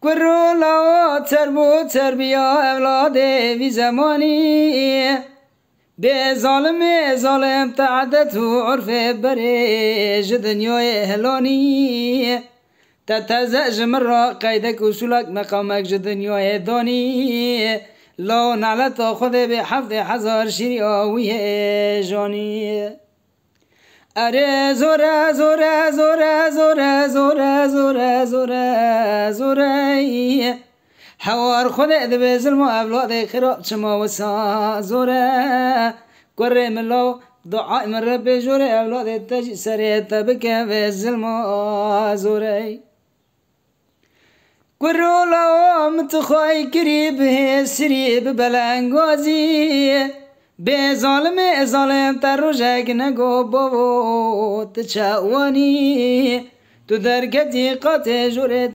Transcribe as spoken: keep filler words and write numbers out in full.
Kur û lawo terb û terbiya evladê vî zemanî. Bê zalimê zalim te edet û urfê berê ji dinyayê hilanî. Te teze ji min re qeydek û sûlek meqamek ji dinyayê danî. Lawo naleta Xwedê bê heftê hezar şîriya wî hêjanî. Erê zor e, zor e, zor e, zor e, zor e, zor e, zor e, zor e. Hewar Xwedê dibê zilma evladê xirab çima wisa zor e. Kurê min law, duayê min Rebbê jor e, evladê te jî serê te bikeve zilma zor e. Kur û lawo min tu xwayî kirî bi hêsirî, bi belengazî. Bê zalimê zalim te rojek nego bavo tu çawanî. Tu derketî qatê jorê